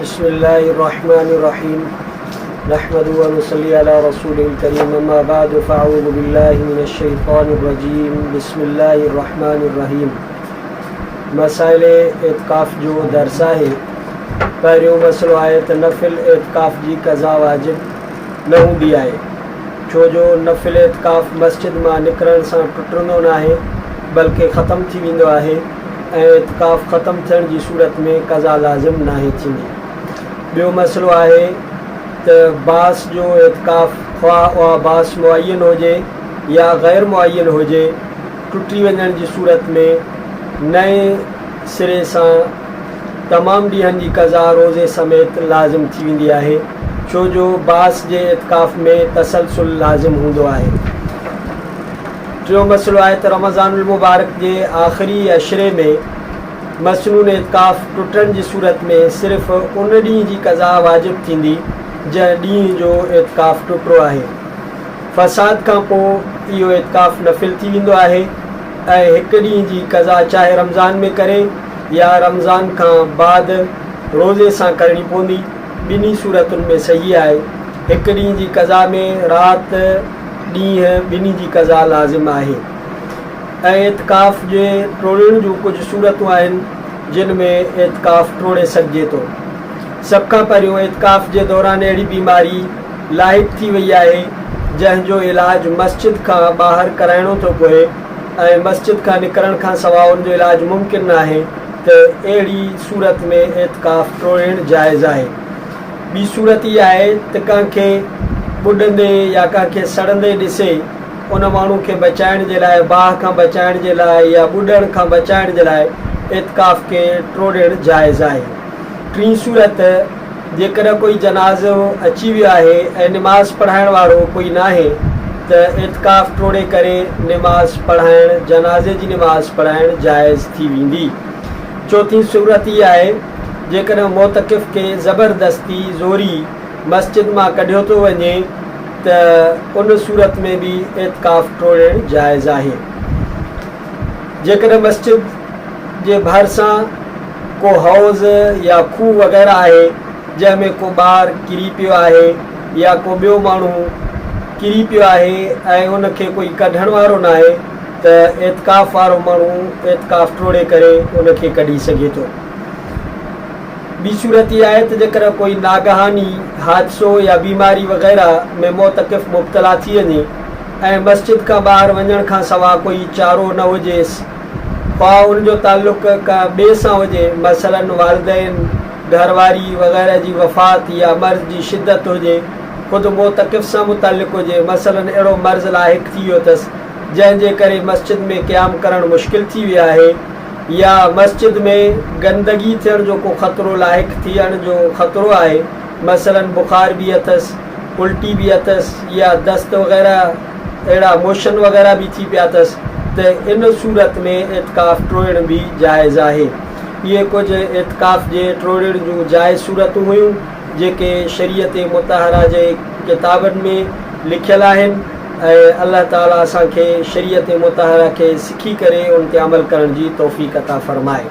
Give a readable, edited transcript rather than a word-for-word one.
بسم الله الرحمن الرحيم نحمده ونصلي على رسوله الڪريم اما بعد فاعوذ بالله من الشيطان الرجيم بسم الله الرحمن الرحيم مسائل اعتڪاف جو درس آهي. پهريون مسئلو آهي ته نفل اعتڪاف جي قضا واجب نه هوندي آهي ڇو جو نفل اعتڪاف مسجد مان نڪرڻ سان ٽٽندو ناهي بلڪه ختم ٿي ويندو آهي ۽ اعتڪاف ختم ٿيڻ جي صورت ۾ قضا لازم ناهي ٿيندي. ٻيو مسئلو آهي ته باس جو اعتڪاف خواه اها باس معين هجي يا غير معين هجي ٽٽي وڃڻ جي صورت ۾ نئين سري سان تمام ڏينهن جي قضا روزي سميت لازم ٿي ويندي آهي، ڇو جو باس جي اعتڪاف ۾ تسلسل لازم هوندو آهي. ٽيون مسئلو آهي ته رمضان المبارڪ جي آخري عشري ۾ مسنون اعتڪاف ٽٽڻ جي صورت ۾ صرف ان ڏينهن جي قضا واجب ٿيندي جنهن ڏينهن جو اعتڪاف ٽٽو آهي. فساد کان پوء اهو اعتڪاف نفل ٿي ويندو آهي ۽ هڪ ڏينهن جي قضا چاهي رمضان ۾ ڪري يا رمضان کان بعد روزي سان ڪرڻي پوندي، ٻنهي صورتن ۾ صحيح آهي. هڪ ڏينهن جي قضا ۾ رات ڏينهن ٻنهي جي قضا لازم آهي ۽ اعتڪاف جي ٽوڙڻ جون ڪجهه صورتون آهن جن ۾ اعتڪاف ٽوڙي سگهجي ٿو. سڀ کان پهريون اعتڪاف جي دوران اهڙي بيماري لاحق ٿي وئي آهي جنهن جو علاج مسجد کان ٻاهر ڪرائڻو ٿو پوي ۽ مسجد کان نڪرڻ کان سواء ان جو علاج ممڪن ناهي ته اهڙي صورت ۾ اعتڪاف ٽوڙڻ جائز آهي. ٻي صورت اها آهي ته ڪنهن کي ٻڏندي يا ڪنهن کي سڙندي ڏسي ان ماڻهو کي بچائڻ جي لاء باهه کان بچائڻ جي لاء يا ٻڏڻ کان بچائڻ جي لاء اعتڪاف کي ٽوڙڻ جائز آهي. ٽين صورت، جيڪڏهن ڪوئي جنازو اچي ويو آهي ۽ نماز پڙهائڻ وارو ڪوئي ناهي ته اعتڪاف ٽوڙي ڪري نماز پڙهائڻ، جنازي جي نماز پڙهائڻ، جائز ٿي ويندي. چوٿين صورت اها آهي جيڪڏهن معتڪف کي زبردستي، زوري، مسجد مان ڪڍيو ٿو وڃي ته ان صورت ۾ به اعتڪاف ٽوڙڻ جائز آهي. جيڪڏهن مسجد جي ڀرسان ڪو حوض يا کوهه وغيره آهي جنهن ۾ ڪو ٻار ڪري پيو آهي يا ڪو ٻيو ماڻهو ڪري پيو آهي ۽ ان کي ڪوئي ڪڍڻ وارو ناهي ته اعتڪاف وارو ماڻهو اعتڪاف ٽوڙي ڪري ان کي ڪڍي سگهي ٿو. ٻي صورت اها آهي ته جيڪڏهن ڪوئي ناگهاني حادثو يا بيماري وغيره ۾ معتڪف مبتلا ٿي وڃي ۽ مسجد کان ٻاهر وڃڻ کان سوا ڪوئي چارو نه هجيس خواه ان جو تعلق ڪنهن ٻئي سان هجي مثلاً والدين، گهر واري وغيره جي وفات يا مرض جي شدت هجي، خود معتڪف سان متعلق هجي مثلاً اهڙو مرض لاحق ٿي ويو اٿس جنهن جي ڪري مسجد ۾ قيام ڪرڻ مشڪل ٿي ويو آهي يا مسجد ۾ گندگي ٿيڻ جو ڪو خطرو لاحق ٿيڻ جو خطرو آهي مثلاً بخار به اٿس، الٽي به اٿس يا دست وغيره اهڙا موشن وغيره به ٿي پيا اٿس ته ان صورت ۾ اعتڪاف ٽوڙڻ به جائز آهي. اهي ڪجهه اعتڪاف جي ٽوڙڻ جون جائز صورتون هيون جيڪي شريعت مطهره جي ڪتابن ۾ لکيل آهن ۽ الله تعالي اسان کي شريعت مطهره کي سکي ڪري ان تي عمل ڪرڻ جي توفيق عطا فرمائي.